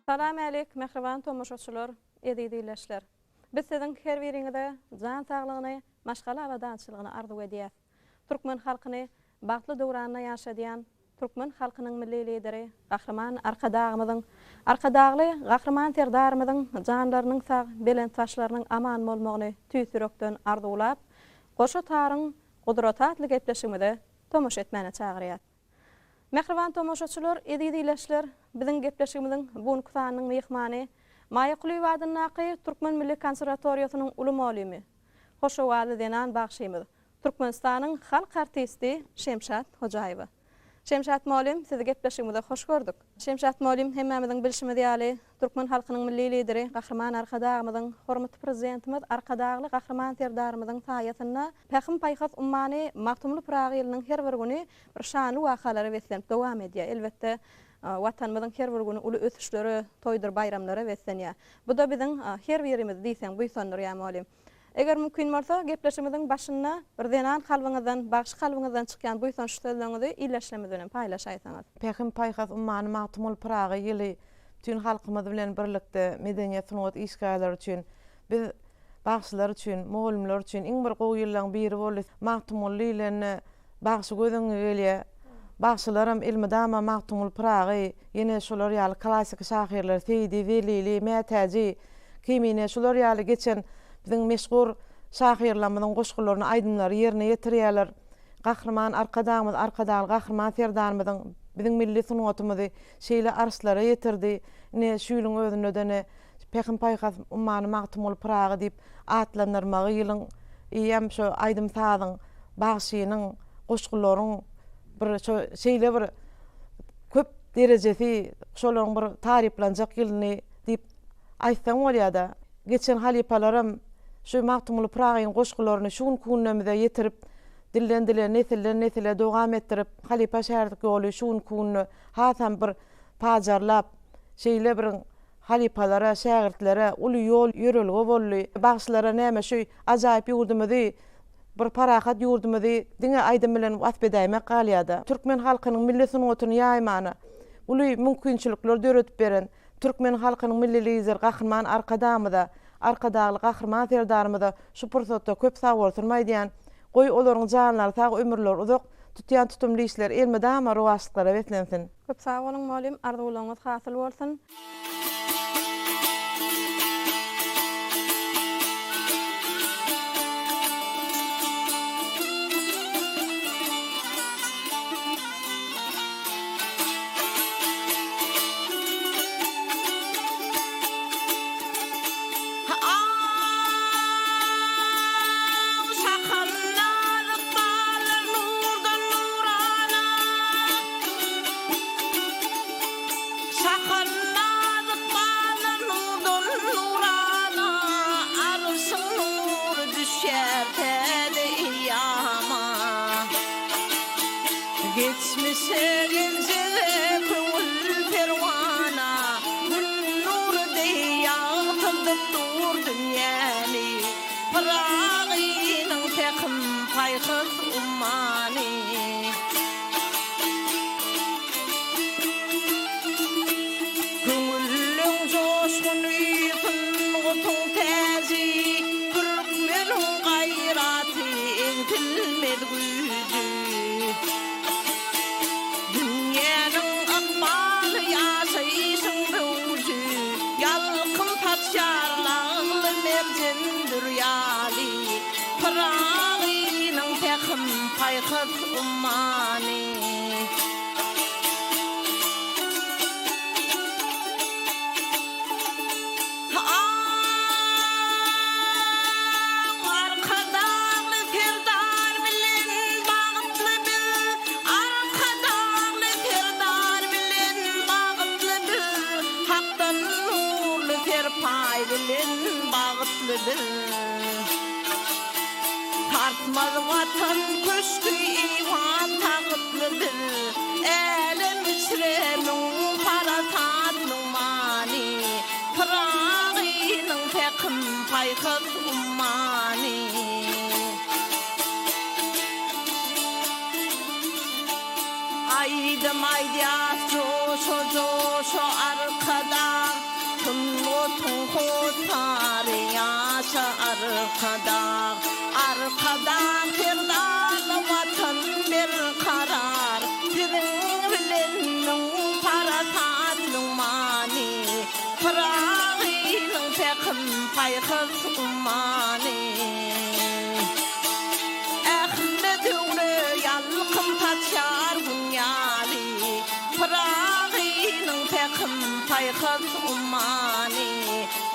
Salam älik, mähriban tomaşaçylar, eziz ildeşler! Biz siziň her biriňize jan saglygyny, maşgala abadançylygyny arzuw edýäs. Türkmen halkyny bagtly döwranda ýaşadýan türkmen halkynyň Milli Lideri Gahryman Arkadagymyzyň, Arkadagly Gahryman Serdarymyzyň janlarynyň sag, belent başlarynyň aman bolmagyny tüýs ýürekden arzuwlap, Goşa taryň gudraty atly gepleşigimize tomaşa etmäne çagyrýas. Mähriban tomaşaçylar, eziz ildeşler, biziň gepleşigimiziň bu günki sanynyň myhmany Maýa Kulyýewa adyndaky Türkmen milli konserwatoriýasynyň uly molymy, hoş owazly zenan bagşymyz, Türkmenistanyň halk artisti Şemşat Hojaýewa. Şemşat mugallym, sizi gepleşigimize hoş gördük. Şemşat mugallym, hemmämiziň bilşimiz ýaly, türkmen halkynyň Milli Lideri Gahryman Arkadagymyzyň, hormatly Prezidentimiz Arkadagly Gahryman Serdarymyzyň saýasynda Pähim-paýhas ummany Magtymguly Pyragy ýylynyň her bir güni bir şanly wakalara beslenip dowam edýär. Elbetde, Watanymyzyň her bir güni uly ösüşlere, toýdur baýramlara beslenýär. Bu-da biziň her birimizi diýseň buýsandyrýar mugallym. Eger mümkin bolsa, gepleşigimiziň başynda bir zenan kalbyňyzdan, bagşy kalbyňyzdan çykýan buýsançly sözleriňizi ildeşlerimiz bilen paýlaşaýsaňyz. Pähim-paýhas ummany Magtymguly Pyragy ýyly bütin halkymyz bilen birlikde medeniýet-sungat işgärleri üçin, biz, bagşylar üçin, mugallymlar üçin iň bir gowy ýyllaryň biri boldy. Magtymguly diýlende bagşy göz öňüňe gelýär. Bagşylaram elmydama Magtymguly Pyragy, Ýene şular ýaly klassyky şahyrlar Seýdi, Zelili, Mätäji, Kemine şular ýaly geçen biziň meşhur şahyrlarymyzyň goşgularyny, aýdymlary ýerine ýetirýärler. Gahryman Arkadagymyz, Arkadagly Gahryman Serdarymyzyň biziň milli sungatymyzy şeýle arşlara ýetirdi. Ine, şu ýylyň özünde-de Pähim-paýhas ummany Magtymguly Pyragy diýip atlandyrmagy ýylyň eýýäm şu aýdym-sazyň, bagşynyň, goşgularyň bir şo şeýle bir köp derejesi şolaryň bir taryplanjak ýylyny diýip aýtsaň bolýada. Geçen halypalaram şu Magtymguly Pyragyň goşgularyny şu günki günlerimize ýetirip, dilden dile, nesilden nesile dowam etdirip, halypa şägirtlik ýoly şu günki günde hasam bir pajarlap, şeýle bir halypalara, şägirtlere uly ýol ýörelge boldy. Bagşylara näme şu ajaýyp ýurdumyzy Bir parahat ýurdumyzy diňe aýdym bilen wasp edäýmek galýada. Türkmen halkynyň milli sungatyny ýaýmana uly mümkinçilikler döredip beren türkmen halkynyň Milli Lideri Gahryman Arkadagymyza, Arkadagly Gahryman Serdarymyza şu pursatda köp sagbolsun aýdýan. Goý olaryň janlary sag ömürleri uzak, tutýan tutumly işleri elmydama rowaçlyklara beslensin. Köp sag boluň mugallym arzuwlaryňyz hasyl bolsun. Şahan nazik baglar nurdan nurana, Arşyň nury düşýär täze eýýama. Geçmişe geljege köňül perwana, Gün nury deý ýagtyldyp dur dünýäni. Pyragynyň pähim-paýhas ummany. Köňülleň joşguny, sungatyň täji, Türkmeniň gaýraty, egsilmez güýji. Dünýäniň ykbaly, ýaşaýşyň möwji, Ýalkym saçýar lagly merjen dür ýaly. Pyragynyň pähim-paýhas ummany. Arkadagly Serdar bilen bagtly biz, Arkadagly Serdar bilen bagtly biz, Hakdan nurly serpaý bilen bagtly biz. Sarsmaz Watan köşgi eýwan tagtly biz, Älem içre müň parasat, müň many, Pyragynyň pähim-paýhas ummany. Aýdym aýdýas joşa-joşa Arkadag, Sungatyň hossary ýaşa Arkadag. Arkadag Serdarly Watan berkarar, Siziň bilen müň parasat, müň many, Pyragynyň pähim-paýhas ummany. Ähli döwre ýalkym saçýar Gün ýaly, Pyragynyň pähim-paýhas ummany,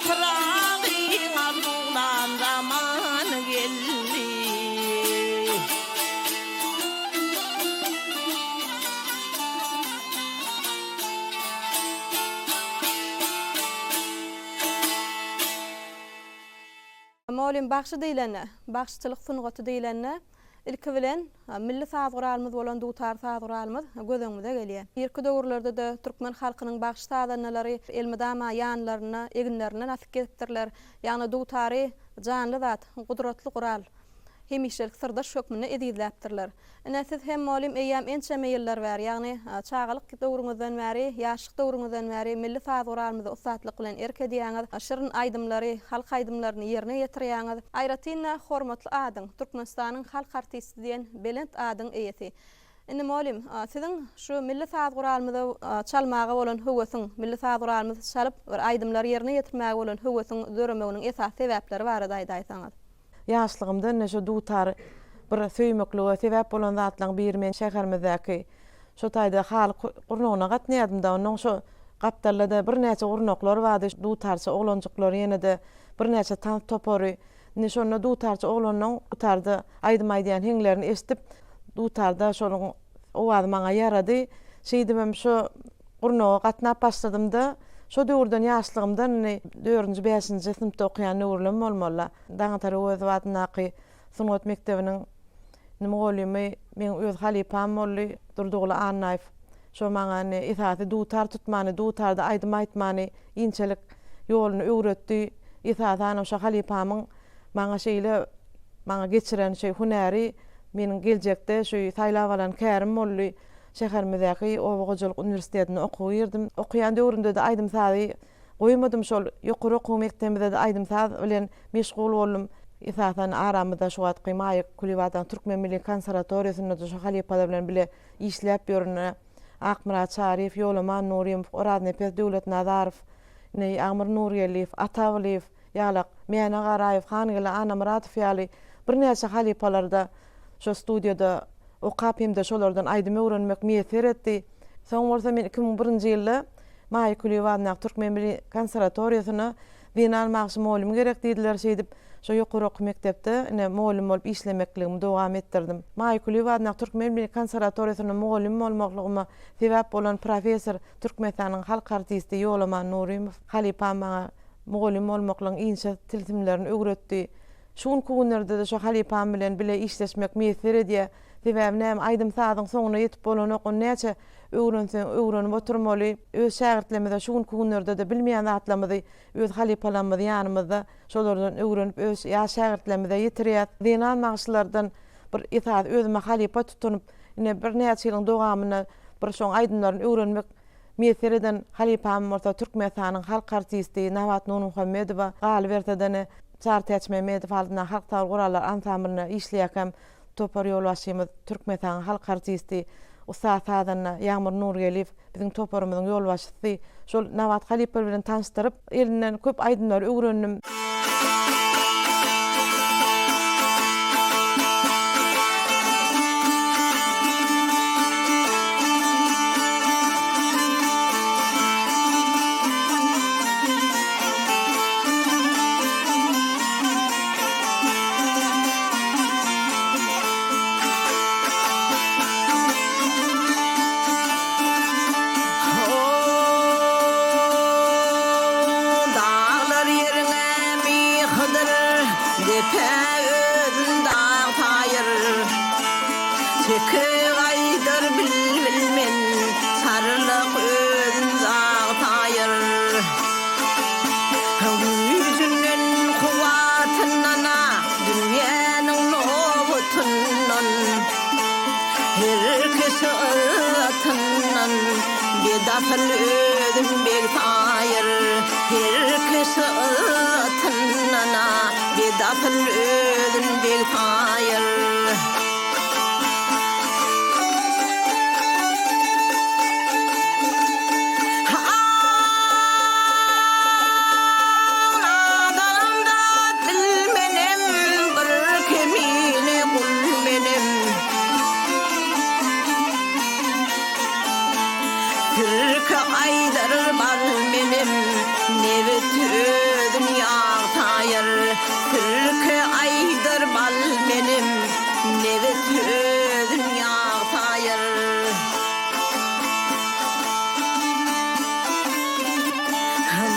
Pyragyň arzuwlan zamany geldi. Mugallym bagşy diýlende, bagşyçylyk sungaty diýlende, ilki bilen, milli saz guralymyz bolan dutar saz guralymyz göz öňümize gelýär. Irki döwürlerde-de türkmen halkynyň bagşy-sazandalary elmydama ýanlarynda, eginlerinden asyp gezipdirler. Ýagny dutary janly zat, gudratly gural, hemişelik syrdaş hökmünde ezizläpdirler. Ine, siz hem, mugallym, eýýäm ençeme ýyllar bäri, ýagny çagalyk döwrüňizden bäri, ýaşlyk döwrüňizden bäri milli saz guralymyza ussatlyk bilen erk edýäňiz, şirin aýdymlary, halk aýdymlaryny ýerine ýetirýäňiz. Aýratyn-da, hormatly adyň, Türkmenistanyň halk artisti diýen belent adyň eýesi. Indi, mugallym, siziň şu milli saz guralymyzy çalmaga bolan höwesiň, milli saz guralymyzy çalyp, bir aýdymlary ýerine ýetirmäge bolan höwesiň döremeginiň esasy sebäpleri barada aýdaýsaňyz. Ýaşlygymda ine şu dutary bir söýmeklige sebäp bolan zatlaryň biri men şäherimizdäki şo taýda haly gurnagyna gatnaýardym-da, onnoň şo gapdalda-da birnäçe gurnaklar bardy, dutarçy oglanjyklar ýene-de birnäçe tans topary. Indi şonda dutarçy oglanlaň dutarda aýdym aýdýan heňlerini eşidip, dutarda şonuň owazy maňa ýarady. Şeýdibem şo gurnaga gatnap başladym-da, şo döwürden ýaşlygymdan indi dördünji, bäşinji synpda okaýan döwürlem bolmaly-la. Daňatar Öwezow adyndaky sungat mekdebiniň indi mugallymy meň öz halypam boldy, Durdyguly Annaýew. Şo maňa indi esasy dutar tutmany, dutarda aýdym aýtmany, inçelik ýoluny öwretdi. Esasanam şo halypamyň maňa şeýle maňa geçiren şeý hünäri meniň geljekde şu saýlap alan kärim boldy. Şäherimizdäki oba hojalyk uniwersitetinde okuwa girdim. Okaýan döwrümde-de aýdym-sazy goýmadym. Şol ýokary okuw mekdebimizde-de aýdym-saz bilen meşgul boldum. Esasan aramyzda şu wagtky Maýa Kulybadan Türkmen milli konserwatoriýasynda-da şu halypalar bilen bile işläp ýörün. Akmyrat Çaryýew, Ýolaman Nurymow, Oraznepes Döwletnazarow, ine Ýagmyr Nurgeldiýew, Ata Abylyýew, Ýalak, Mäne Garaýew, Hangeldi Annamyradow ýaly birnäçe halypalarda şo studiýada okap hem-de şolardan aýdym öwrenmek miýesser etdi. Soň bolsa men 2001-nji ýylda Maýa Kulyýewa adyndaky Türkmen milli konserwatoriýasyna zenan bagşy mugallym gerek diýdiler. Şeýdip, şo ýokary okuw mekdepde ine mugallym bolup işlemekligimi dowam etdirdim. Maýa Kulyýewa adyndaky Türkmen milli konserwatoriýasynda mugallym bolmaklygyma sebäp bolan professor, Türkmenistanyň halk artisti Ýolaman Nurymow halypam maňa Mugallym bolmaklygyň inçe tilsimlerini öwretdi. Şu günki günlerde-de şo halypam bilen bile işleşmek miýesser edýär. Sebäbi näme, aýdym-sazyň soňuna ýetip bolanok, ony näçe öwrenseň, öwrenip oturmaly. Öz şägirtlerimize şu günki günlerde-de bilmeýän zatlarymyzy öz halypalarymyz ýanymyzda, şolardan öwrenip öz ýaş şägirtlerimize ýetirýäs. Zenan bagşylardan bir esasy özüme halypa tutunyp, ine birnäçe ýylyň dowamynda bir şoň aýdymlaryny öwrenmek Miýesser eden halypam bolsa Türkmenistanyň halk artisti Nabat Nurmuhammedowa, galyberse-de Çary Täçmämmedow adyndaky halk saz gurallar ansamblynda işleýärkäm topar ýolbaşçymyz Türkmenistanyň halk artisti, ussat sazanda Ýagmyr Nurgeliýew biziň toparymyzyň ýolbaşçysy. Şol Nabat halypa bilen tanyşdyryp, elinden köp aýdymlary öwrendim. Daglar ýeriňe myhydyr, Depe özün dag saýyr. Teke gaýdar bilbil men, Sarlyk özün dag saýyr. Güýjünden, kuwwatyndan-a, Dünýäniň nobatyndan. Her kese yzzatyndan. Bedasyl özün beg saýyr, Her kişi yzzatyndan-a, Bedasyl özün beg saýyr. Nadanam-da bilmenem, Bir kemine gul menem. Sirke aýdar bal menem, Nebit özün ýag saýar. Sirke aýdar bal menem, Nebit özün ýag saýar.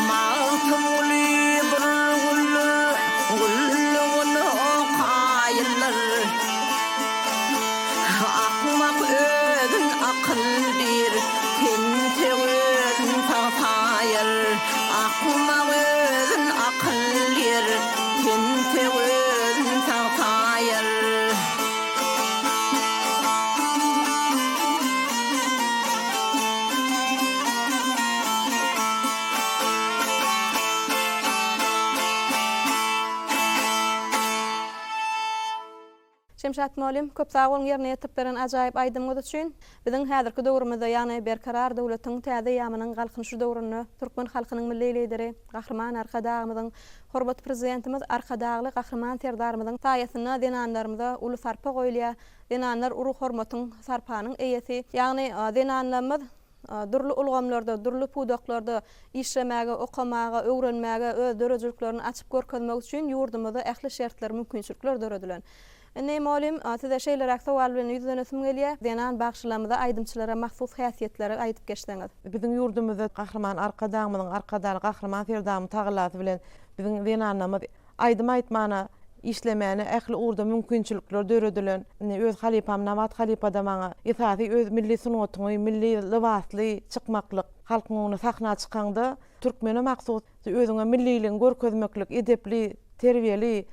Magtymguly bir guldur, Gullugyna kaýyldyr. Akmak özün akyl diýr, Tentek özün sag saýar. Akmak özün akyl diýr, Tentek özün sag saýar. Şemşat mugallym, köp sag boluň ýerine ýetirip beren ajaýyp aýdymyňyz üçin. Biziň häzirki döwrümizde, ýagny Berkarar döwletiň täze eýýamynyň Galkynyşy döwründe türkmen halkynyň Milli Lideri Gahryman Arkadagymyzyň, hormatly Prezidentimiz Arkadagly Gahryman Serdarymyzyň saýasynda zenanlarymyza uly sarpa goýulýar. Zenanlar uly hormatyň, sarpanyň eýesi. Ýagny zenanlarymyz dürli ulgamlarda, dürli pudaklarda işlemäge, okamaga, öwrenmäge, öz döredijiliklerini açyp görkezmek üçin ýurdumyzda ähli şertler, mümkinçilikler döredilen. Indi, mugallym, size şeýleräk sowal bilen ýüzlenesim gelýär. Zenan bagşylarymyza, aýdymçylara mahsus häsiýetleri aýdyp geçseňiz. Biziň ýurdumyzda Gahryman Arkadagymyzyň, Arkadagly Gahryman Serdarymyň tagallasy bilen biziň zenanlarymyz Aýdym aýtmana, işlemäne ähli ugurda mümkinçilikler döredilen. Indi öz halypam Nabat halypada maňa esasy öz milli sungatyňy, milli lybasly çykmaklyk, halkyň öňüne sahna çykaňda türkmene mahsus özüňe milliligiňi görkezmeklik, edepli, terbiýeli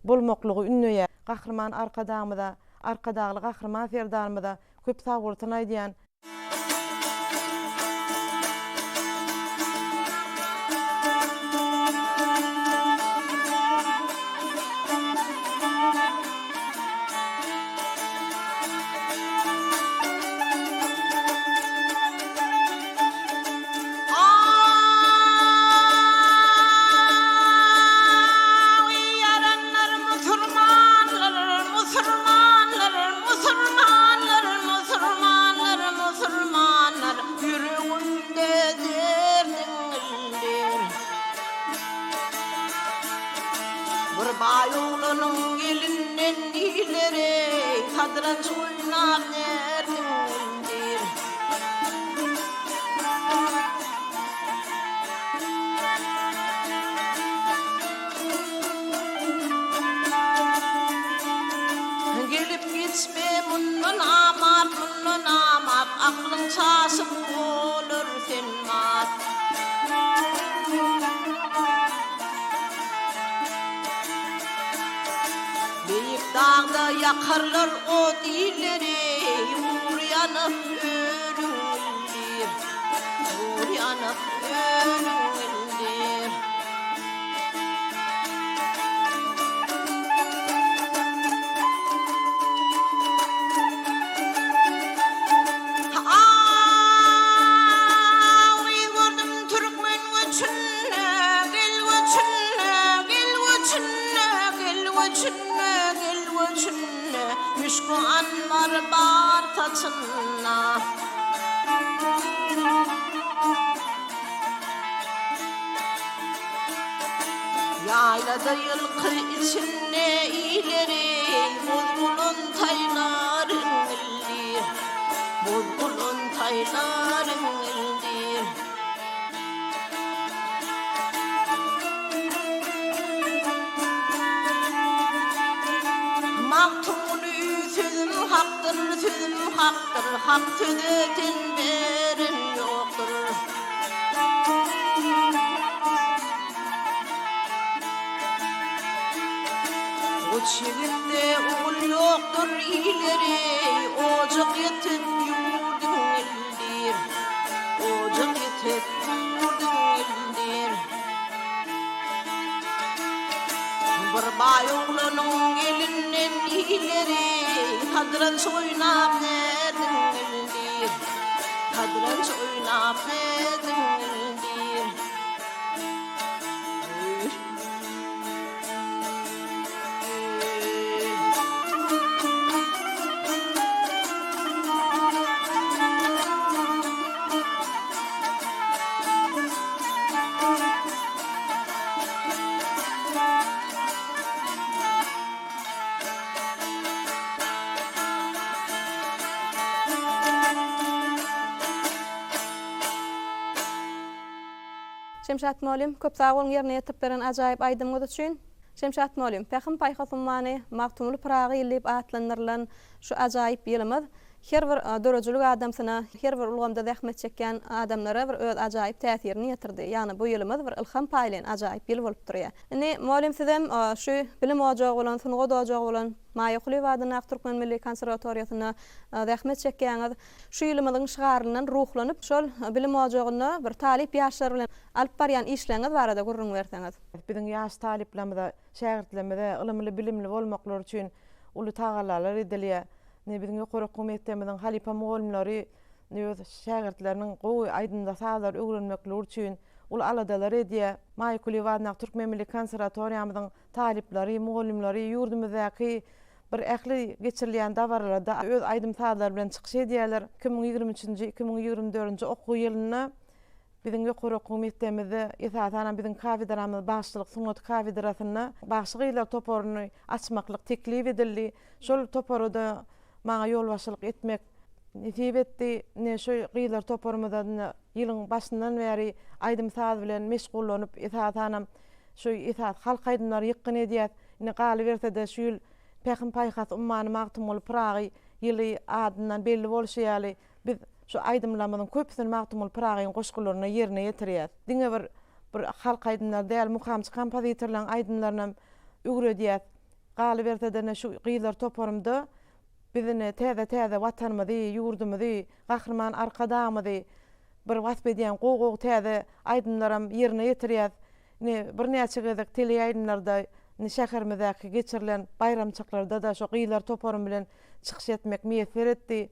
bolmaklygy ündeýär. Gahryman Arkadagymyza, Arkadagly Gahryman Serdarymyza köp sagbolsun aýdýan. Ýaranlar musurmanlar, musurmanlar, musurmanlar, musurmanlar, musurmanlar, ýüregimde derdiň ildir. Bir baý oglanyň elinden diýler-eý, sadranç oýnap derdiň ildir. Gelip geçme mundan amat, mundan amat, Aklyň çaşyp bolar sen mat. Beýik dagda ýakarlar ot illeri, Gury ýanyp ölüň ildir, Gury ýanyp ölüň ildir. Awy gördüm türkmen göçünde, Gel göçünde, gel göçünde, gel göçünde, gel göçünde, Müşki-anbar bar saçynda. Ýaýlada ýylky içinde ileri, Boz-gulan taýlar iňňildir, Boz-gulan taýlar iňňildir. Magtymguly sözüm hakdyr, sözüm hakdyr, Hak söze ten beren ýokdur. Goç ýigitde ogul ýokdur ileri, Ojak ýetip ýurduň ildir. Sadranç oýnap näziň geldi Sadranç oýnap näziň geldi. Şemşat mugallym, köp sag boluň ýerine ýetirip beren ajaýyp aýdymyňyz üçin. Şemşat mugallym, Pähim-paýhas ummany Magtymguly Pyragy ýyly diýip atlandyrylan şu ajaýyp ýylymyz her bir döredijilik adamsyna, her bir ulgamda zähmet çekýän adamlara bir öz ajaýyp täsirini ýetirdi. Ýagny bu ýylymyz bir ylham paýlaýan ajaýyp ýyl bolup durýar. Indi mugallym sizem şu bilim ojagy bolan, sungat ojagy bolan Maýa Kulyýewa adyndaky Türkmen milli konserwatoriýasynda zähmet çekýäňiz. Şu ýylymyzyň şygaryndan ruhlanyp, şol bilim ojagynda bir talyp ýaşlar bilen alyp barýan işleriňiz barada gürrüň berseňiz. Biziň ýaş talyplarymyza, şägirtlerimize ylymly-bilimli bolmaklary üçin uly tagallalar edilýär. Ine, biziň ýokary okuw mekdebimiziň halypa mugallymlary öz şägirtleriniň gowy aýdymda-sazlary öwrenmekleri üçin uly aladalar edýär. Maýa Kulyýewa adyndaky Türkmen milli konserwatoriýamyzyň talyplary, mugallymlary ýurdumyzdaky bir ähli geçirilýän dabaralarda öz aýdym-sazlary bilen çykyş edýärler. 2023-nji, 2024-nji okuw ýylynda biziň ýokary okuw mekdebimizde, esasanam biziň kafedramyz bagşyçylyk sungaty kafedrasynda bagşy gyzlar toparyny açmaklyk teklip edildi. Şol topara-da maňa ýolbaşçylyk etmek nesip etdi. Ine, şu gyzlar toparymyzda ýylyň başyndan bäri aýdym-saz bilen meşgullanyp, esasanam şu esasy halk aýdymlary ýykgyn edýäs. Indi galyberse-de, şu ýyl Pähim-paýhas ummany Magtymguly Pyragy ýyly adyndan belli bolşy ýaly, biz şu aýdymlarymyzyň köpüsini Magtymguly Pyragynyň goşgularynda ýerine ýetirýäs. Diňe bir bir halk aýdymlary däl, mukamçy kompozitorlaryň aýdymlarynam öwredýäs. Galyberse-de, ine şu gyzlar toparymda Biz ine täze-täze Watanymyzy, ýurdumyzy, Gahryman Arkadagymyzy bir wasp edýän gowy-gowy täze aýdymlaram ýerine ýetirýäs. Ine, birnäçe gezek teleýaýlymlarda, indi şäherimizdäki geçirilen baýramçylyklarda-da şo gyzlar toparym bilen çykyş etmek miýesser etdi.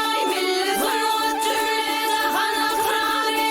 Aý, milli sungat jümle jahana pyragy.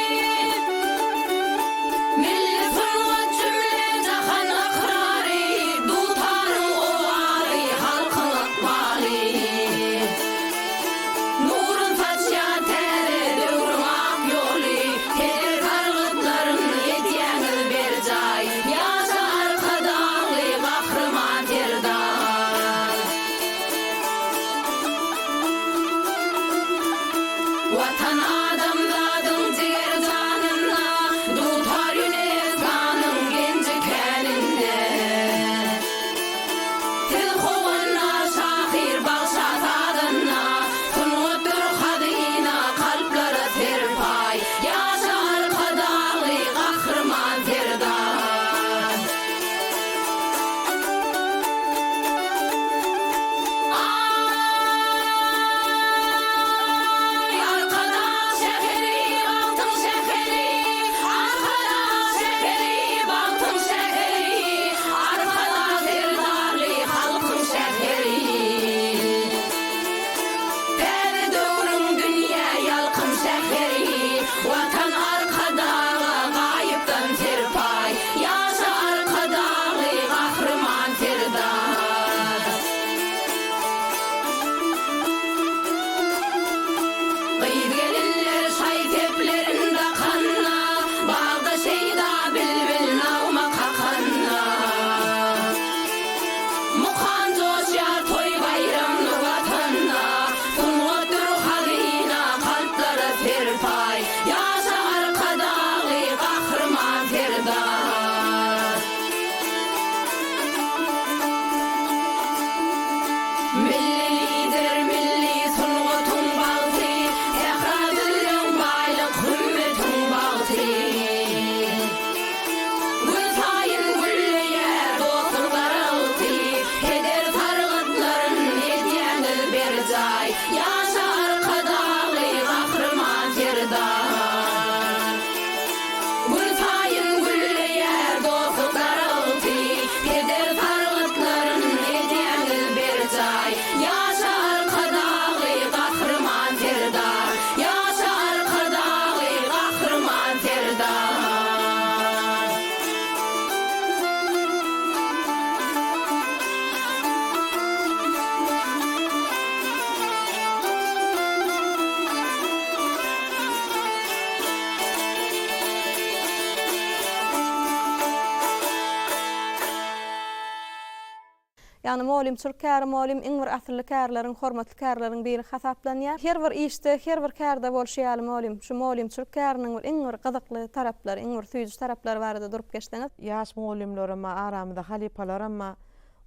Ýagny mugallymçylyk käri mugallym iň bir asylly kärleriň, hormatly kärleriň biri hasaplanýar. Her bir işde, her bir kärde bolşy ýaly mugallym, şu mugallymçylyk käriniň bir iň bir gyzykly taraplary, iň bir süýji taraplary barada durup geçseňiz. Ýaş mugallymlaram bar, aramyzda halypalaram bar.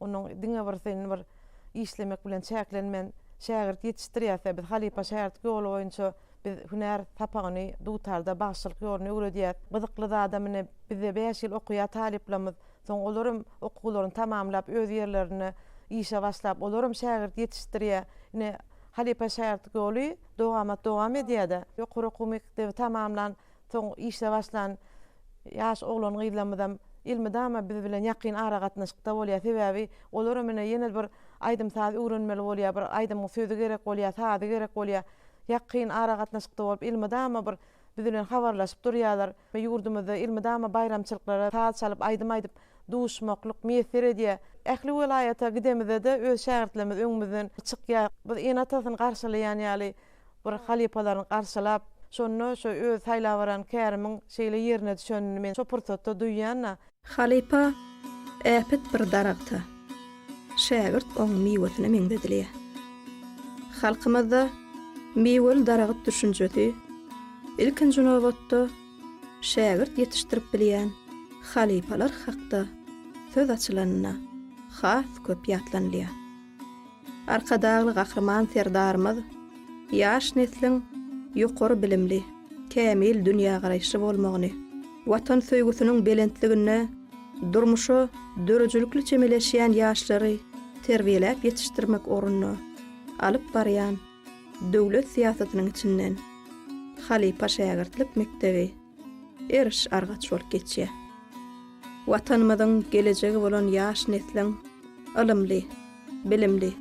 Onuň diňe bir sen bir işlemek bilen çäklenmän, şägirt ýetişdirýäs-dä biz halypa-şägirtlik ýoly boýunça biz hünär sapagyny dutarda bagşylyk ýoluny öwredýäs. Gyzykly zadam ine bizde bäş ýyl okaýar talyplarymyz. Soň olaram okuwlaryny tamamlap, öz ýerlerinde işe başlap, olaram şägirt ýetişdirýär. Ine, halypa-şägirtlik ýoly dowamat dowam edýär-de. Ýokary okuw mekdebi tamamlan, soň işe başlan ýaş oglan-gyzlarymyzam elmydama biz bilen ýakyn aragatnaşykda bolýar. Sebäbi olaram ine ýene bir aýdym-saz öwrenmeli bolýar, bir aýdymyň sözi gerek bolýar, sazy gerek bolýar. Ýakyn aragatnaşykda bolup, elmydama bir biz bilen habarlaşyp durýarlar. Ýurdumyzda elmydama baýramçylyklara saz çalyp, aýdym aýdyp duşmaklyk miýesser edýär. Ähli welaýata gidemizde-de öz şägirtlerimiz öňümizden çykýar. Biz ene-atasyny garşylaýan ýaly bir halypalaryny garşylap, şonda şo öz saýlap alan kärimiň şeýle ýerine düşenini men şo pursatda duýýan-da. Halypa äpet bir daragta, şägirt oň miwesine meňzedilýär. Halkymyzda miweli daragt düşünjesi, ilkinji nobatda, şägirt ýetişdirip bilýän halypalar hakda söz açylanda has köp ýatlanylýar. Arkadagly Gahryman Serdarymyz ýaş nesliň ýokary bilimli, kämil dünýägaraýyşly bolmagyny, Watan söýgüsiniň belentliginde durmuşa döredijilikli çemeleşýän ýaşlary terbiýeläp ýetişdirmek ugrunda alyp barýan döwlet syýasatynyň içinden halypa-şägirtlik mekdebi eriş-argaç bolup geçýär. Watanymyzyň gelejegi bolan ýaş nesliň ylymly, bilimli,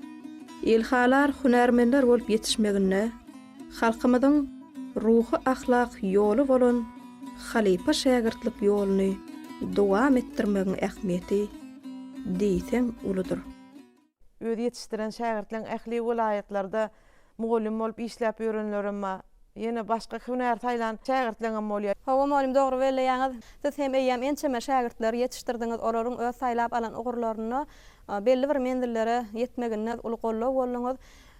ilhalar hünärmenler bolup ýetişmeginde halkymyzyň ruhy-ahlak ýoly bolan halypa-şägirtlik ýoluny dowam etdirmegiň ähmiýeti diýseň uludyr. Öz ýetişdiren şägirtleň ähli welaýatlarda mugallym bolup işläp ýörenlerem bar. Ýene başga hünär saýlan şägirtleňem bolýar. Hawa mugallym dogry belleýäňiz. Siz hem eýýäm ençeme şägirtleri ýetişdirdiňiz, olaryň öz saýlap alan ugurlarynda belli bir menzillere ýetmeginde uly goldaw bolduňyz.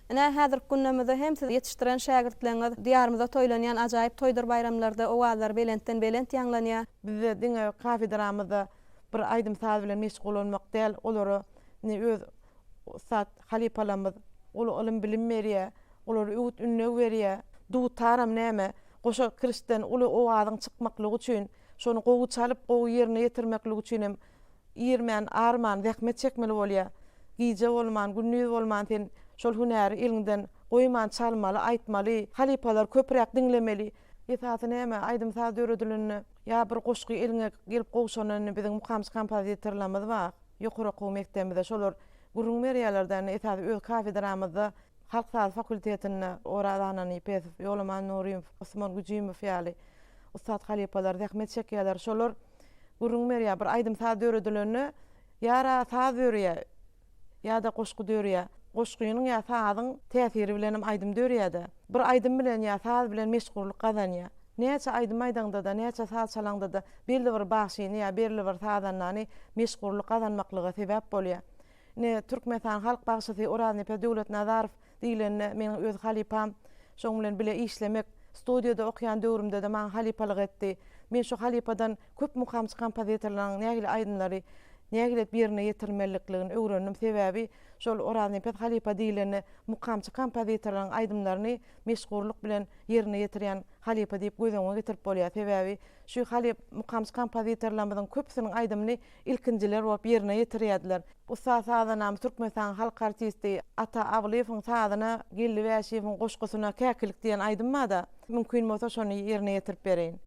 Ine, häzirki günlerimizde hem siz ýetişdiren şägirtleňiz Diýarymyzda toýlanýan ajaýyp toýdur baýramlarda owazlary belentden belent ýaňlanýar. Bizde diňe kafedramyzda bir aýdym-saz bilen meşgullanmak däl, olara indi öz ussat halypalarymyz uly ylym-bilim berýär, olara öwüt-ündew berýär. Dutaram näme, goşa kirişden uly owazyň çykmaklygy üçin, şony gowy çalyp, gowy ýerine ýetirmeklik üçin hem irmän, arman zähmet çekmeli bolýar. Gije bolman, gündiz bolman sen şol hünäri eliňden goýman çalmaly, aýtmaly, halypalary köpräk diňlemeli. Esasy näme, aýdym-saz döredilende ýa bir goşgy eliňe gelip gowşanda indi biziň mukamçy kompozitorlarymyz bar ýokary okuw mekdebimizde şolar gürrüň berýärler-de indi esasy öz kafedramyzda halk sazy fakultetinde Oraz Annanepesow, Ýolaman Nurymow, Osman Güjümow ýaly ussat halypalar zähmet çekýärler. Şolar gürrüň berýär, bir aýdym-saz döredilende ýa-ra saz döreýär, ýa-da goşgy dörýär. Goşgynyň ýa sazyň täsiri bilenem aýdym dörýär-de. Bir aýdym bilen ýa saz bilen meşhurlyk gazanýar. Näçe aýdym aýdaňda-da, näçe saz çalaňda-da belli bir bagşyny ýa belli bir sazandany meşhurlyk gazanmaklyga sebäp bolýar. Ine, Türkmenistanyň halk bagşysy Oraznepes Döwletnazarow diýlende meniň öz halypam. Şoň bilen bile işlemek, studiýada okaýan döwrümde-de maňa halypalyk etdi. Men şu halypadan köp mukamçy kompozitorlaryň nähili aýdymlary nähili edip ýerine ýetirmelilikligini öwrendim. Sebäbi şol Oraznepes halypa diýlende mukamçy kompozitorlaryň aýdymlaryny meşhurlyk bilen ýerine ýetirýän halypa diýip göz öňüňe getirip bolýar. Sebäbi şu halyp mukamçy kompozitorlarymyzyň köpüsiniň aýdymyny ilkinjiler bolup ýerine ýetirýärdiler. Ussat sazanamyz Türkmenistanyň halk artisti Ata Ablyýewiň sazyna Geldi Bäşiýewiň goşgusyna Käkilik diýen aýdym bar-da, mümkin bolsa şony ýerine ýetirip bereýin.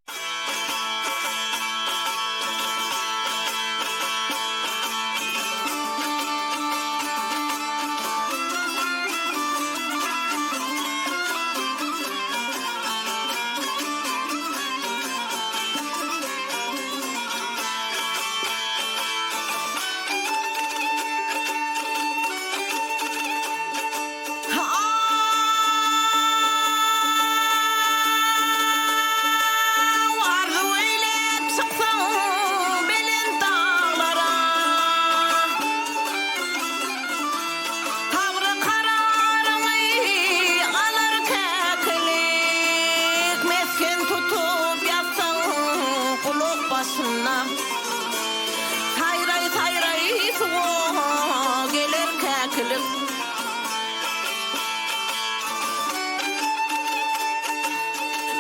başynda. Saýraý-saýraý suwa geler käkilik.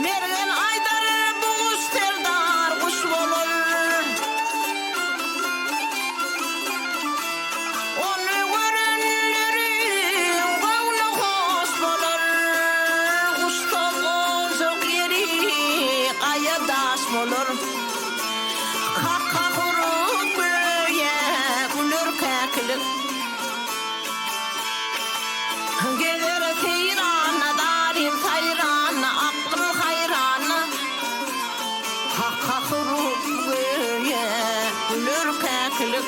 Mergen aýdar, bu guş serdar guş bolar. Ony görenleriň göwni hoş bolar. Guşsa gonjak ýeri gaýa daş bolar. Kaka urup göýä güler käkilik. Gezer seýrana zaryn saýrana aklym haýrana. Kaka urup göýä güler käkilik.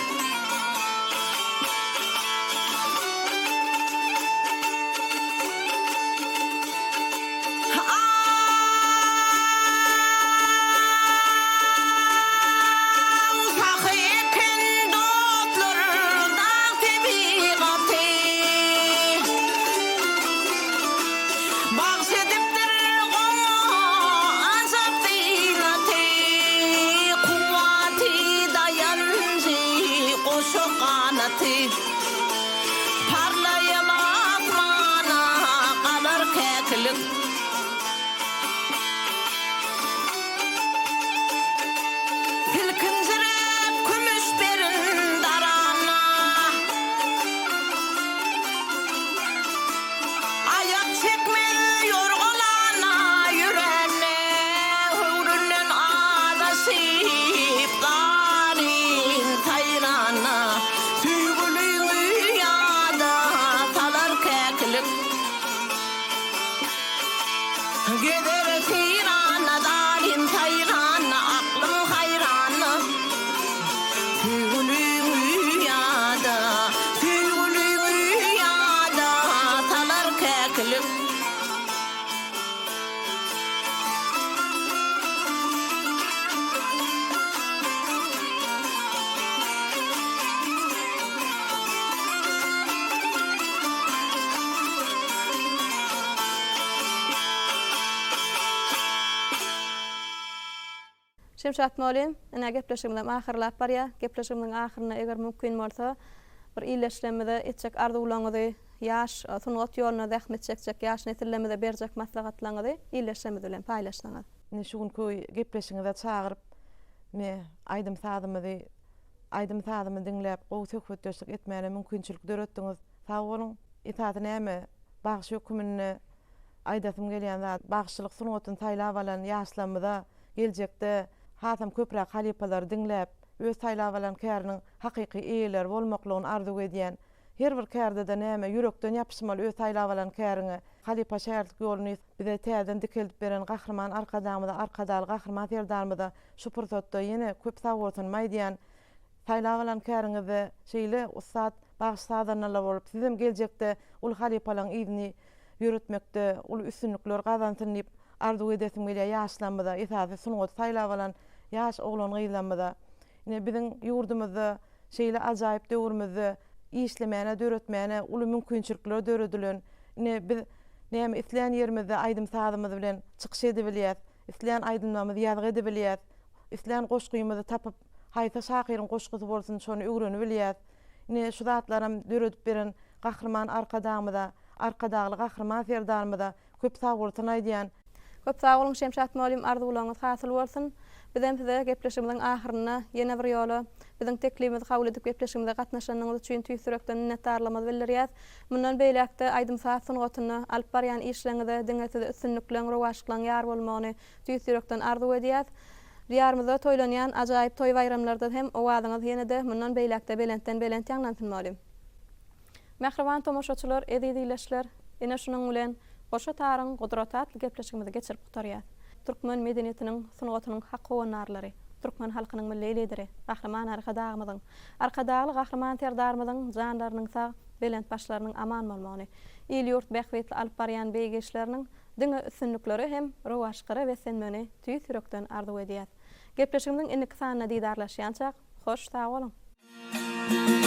Aň sahy eken dostlar dag tebigaty. Bagş edipdir oňa ajap zynaty. Kuwwaty daýanjy goşa ganaty. Parlaýan asmana galar käkilik. Silkinjiräp kümüş perin darana. Aýak çekmez ýorgalana ýürene. Höwründen azaşyp zaryn saýrana. Söýgüliňi ýada salar käkilik. Gezer seýrana zaryn saýrana aklym haýrana. Söýgüliňi ýada, söýgüliňi ýada salar käkilik. Şemşat mugallym, ine gepleşigimizem ahyrlap barýar. Gepleşigimiziň ahyrynda eger mümkin bolsa, bir ildeşlerimize etjek arzuwlaryňyzy, ýaş sungat ýolunda zähmet çekjek ýaş nesillerimize berjek maslahatlaryňyzy ildeşlerimiz bilen paýlaşsaňyz. Ine şu günki gepleşigiňize çagyryp, me aýdym-sazymyzy aýdym-sazymy diňläp, gowy söhbetdeşlik etmäne mümkinçilik döretdiňiz. Sag boluň. Esasy näme, bagşy höküminde aýdasym gelýän zat, bagşyçylyk sungatyny saýlap alan ýaşlarymyza geljekde hasam köpräk halypalary diňläp, öz saýlap alan käriniň hakyky eýeleri bolmaklygyny arzuw edýän. Her bir kärde-de näme, ýürekden ýapyşmaly öz saýlap alan käriňe. Halypa-şägirtlik ýoluny bize täzeden dikeldip beren Gahryman Arkadagymyza, Arkadagly Gahryman Serdarymyza şu pursatda ýene köp sagbolsunymy aýdýan. Saýlap alan käriňizde şeýle ussat bagşy-sazandalar bolup, sizem geljekde uly halypalaryň yzyny ýöretmekde uly üstünlikler gazansyn diýip arzuw edesim gelýär ýaşlarymyza, esasy sungaty saýlap alan ýaş oglan-gyzlarymyza. Ine, biziň ýurdumyzda şeýle ajaýyp döwrümizde işlemäne, döretmäne uly mümkinçilikler döredilen. Ine, biz näme islän ýerimizde aýdym-sazymyz bilen çykyş edibilýäs, islän aýdymlarymyzy ýazgy edibilýäs. Islän goşgymyzy tapyp, haýsy şahyryň goşgusy bolsun, şony öwrenibilýäs. Ine, şu zatlaram döredip beren Gahryman Arkadagymyza, Arkadagly Gahryman Serdarymyza köp sagbolsun aýdýan. Köp sag boluň Şemşat mugallym arzuwlaryňyz hasyl bolsun. Bizem size gepleşigimiziň ahyrynda ýene bir ýola biziň teklibimizi kabul edip gepleşigimize gatnaşanyňyz üçin tüýs ýürekden minnetdarlygymyzy bildirýäs. Mundan beýläkde aýdym-saz sungatynda alyp barýan işleriňizde diňe size üstünlikleň, rowaçlyklaryň ýar bolmagyny Tüýs ýürekden arzuw edýäs. Diýarymyzda toýlanýan ajaýyp toý-baýramlarda hem owazyňyz ýene-de mundan beýläk-de belentden belent ýaňlansyn molim. Mähriban tomaşaçylar, eziz ildeşler, ine şunuň bilen Goşa taryň gudraty atly gepleşigimizi geçirip gutarýas. Türkmen medeniýetiniň, sungatynyň hak howandarlary, türkmen halkynyň Milli Lideri, Gahryman Arkadagymyzyň, Arkadagly Gahryman Serdarymyzyň janlarynyň sag, belent başlarynyň aman bolmagyny, il-ýurt bähbitli alyp barýan beýik işleriniň Diňe üstünliklere hem rowaçlyklara beslenmegini tüýs ýürekden arzuw edýäs. Gepleşigimiziň indiki sanynda didarlaşýançak, hoş sag boluň!